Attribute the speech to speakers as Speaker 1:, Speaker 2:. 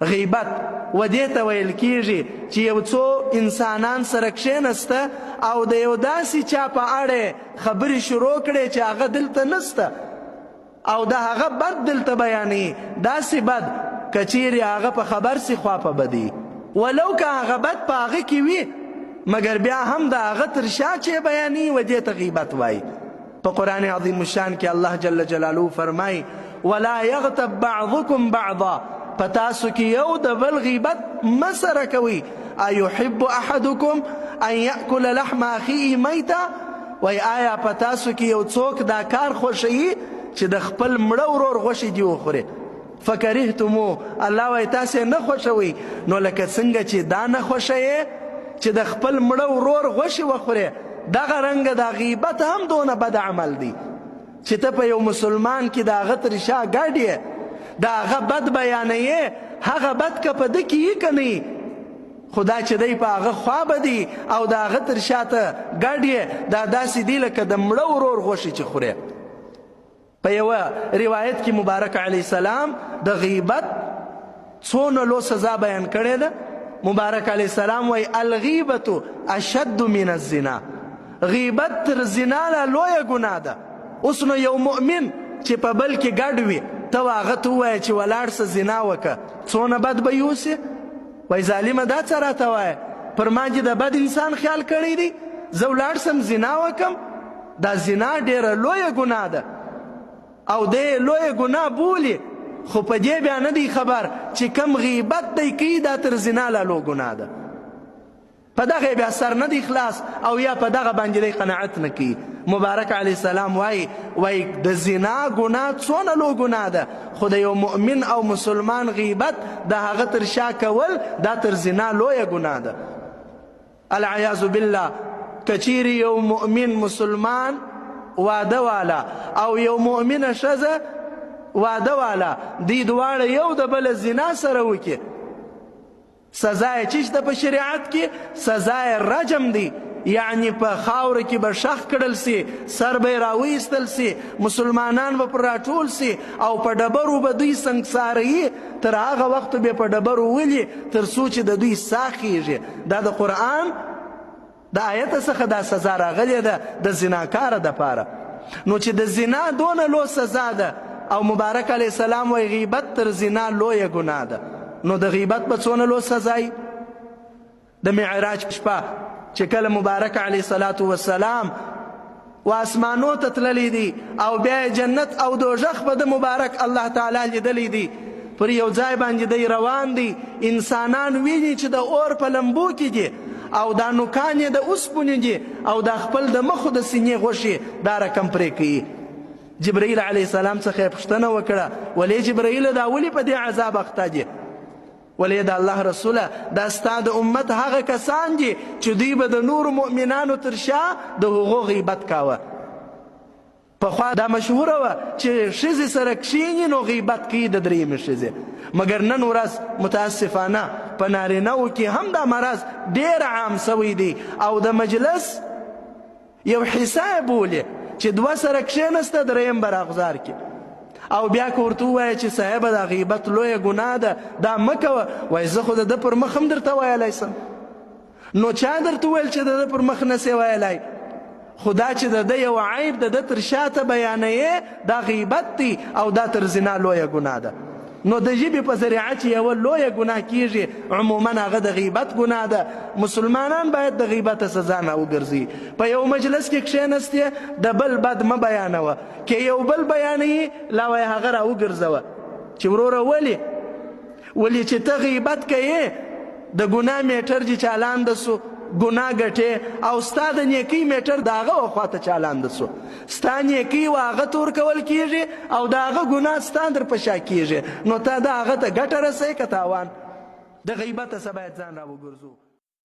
Speaker 1: غیبت و دې ته ویل کیږي چې یو څو انسانان سره کښېنسته او د یو داسې چا په اړه خبرې شروع کړې چې هغه دلته نسته او د هغه بد دلته بیانوي، داسې بد که چیرې هغه په خبر سي خوا په بدي، ولو که هغه بد په هغه کې وي، مګر بیا هم د هغه تر شا چې بیانوي و دې ته غیبت وایي. په قرآن عظیم الشان کې الله جل جلاله فرمایي ولا یغتب بعضکم بعضا، په تاسو کې یو د بل غیبت مه سره کوئ. ایحب احدکم ان یأکل لحم اخیه میتا، وای آیا په تاسو کې یو څوک دا کار خوښوي چې د خپل مړه ورور غوښې دې وخوري؟ فکرهتمو، الله وای تاسو نه خوښوي، نو لکه څنګه چې دا نه خوښوي چې د خپل مړه ورور غوښې وخوري، دغه رنګ دا غیبت هم دونه بد عمل دی چې ته په یو مسلمان کې د هغه تر شا ګډ یې، د هغه بد بیانوې، هغه بد که په ده کې یي که نه، خو دا چې دی په هغه خوا بدي او د هغه تر شا ته ګډ یې، دا داسې دی لکه د مړه ورور غوښې چې خورې. په یوه روایت کې مبارک علیه السلام د غیبت څونه لو سزا بیان کړې ده. مبارک علیه السلام وایي الغیبة اشد من الزنا، غیبت تر زنا لا لویه ګناه ده. اوس نو یو مؤمن چې په بل کې ګډ وي، ته هغه ته ووایه چې ولاړ سه زنا وکړه، څونه بد به یوسې؟ وای ظالمه دا څه راته وایه، پر ما دې د بد انسان خیال کړی دی، زه ولاړ سم زنا وکم؟ دا زنا ډېره لویه ګناه ده او دی لویه ګناه بولي، خو په دې بیا نه دی خبر چې کم غیبت دی کوي دا تر زنا لا لو ګناه ده. په دغه یې بیا سر نه دی خلاص او یا په دغه باندې دی قناعت نه کوي. مبارک علیه السلام وایي، وایي د زنا ګناه څونه لو ګناه ده، خو د یو مؤمن او مسلمان غیبت د هغه تر شا کول دا تر زنا لویه ګناه ده. العیاذ بالله، که چیرې یو مؤمن مسلمان واده والا او یو مؤمنه ښځه واده والا دی دواړه یو د بل زنا سره وکړي، سزا یې چیش ده په شریعت کې؟ سزا یې رجم دی، یعنی په خاوره کې به ښخ کړل سي، سر به یې راویستل سي، مسلمانان به پر راټول سي او په ډبرو به دوی سنګساروي، تر هغه وخته به په ډبرو ولي تر څو چې د دوی ساه خېږي. دا د قرآن د آیت څخه دا سزا راغلې ده د زناکاره دپاره. نو چې د زنا دونه لو سزا ده او مبارک علیه السلام وایي غیبت تر زنا لویه ګناه ده، نو د غیبت به څونه لو سزا وي؟ د معراج شپه چې کله مبارک علیه الصلاة والسلام و اسمانو ته تللی دی او بیا جنت او دوزخ په د مبارک الله تعالی لیدلی دی، پر یو ځای باندې دی روان دی، انسانان ویني چې د اور په لمبو کې دي او دا نوکان یې د اوسپنې دي او دا خپل د مخو د سینې غوښې دا رقم پرې کوي. جبرائیل علیه السلام څخه یې پوښتنه وکړه، ولې جبرائیل دا ولې په دې عذاب اخته دي؟ ولې د الله رسوله دا ستا د امت هغه کسان دي چې دوی به د نورو مؤمنانو تر شا د هغو غیبت کاوه. پخوا دا مشهوره وه چې ښځې سره کښېني نو غیبت کوي د درېیمې ښځې، مګر نن ورځ متاسفانه په نارینهو کې هم دا مرض ډېر عام سوی دی او د مجلس یو حصه یې بولي چې دوه سره کښېنسته درېیم به راغزار کړي. او بیا که ورته ووایه چې صاحبه دا غیبت لویه ګناه ده دا مه کوه، وایي زه خو د ده پر مخ هم درته ویلی سم. نو چا درته وویل چې د ده پر مخ نه سې ویلی؟ خو دا چې د ده یو عیب د ده تر شاته بیانوې دا غیبت دی او دا تر زنا لویه ګناه ده. نو د ژبې په ذریعه چې یوه لویه ګناه کیږي عموما هغه د غیبت ګناه ده. مسلمانان باید د غیبت څخه ځان راوګرځي. په یو مجلس کې کښېنستې د بل بد مه بیانوه، که یو بل بیانوي لا وایه هغه راوګرځوه چې وروره ولې ولې چې ته غیبت کوې د ګناه میټر چې چالان د سو ګناه ګټې او ستا د نیکۍ میټر د هغه خوا ته چالان د سو، ستا نیکۍ و هغه ته ورکول کیږي او د هغه ګناه ستا در په شا کیږي، نو تا د هغه ته ګټه رسوې که تاوان؟ د غیبت څخه باید ځان راوګرځو.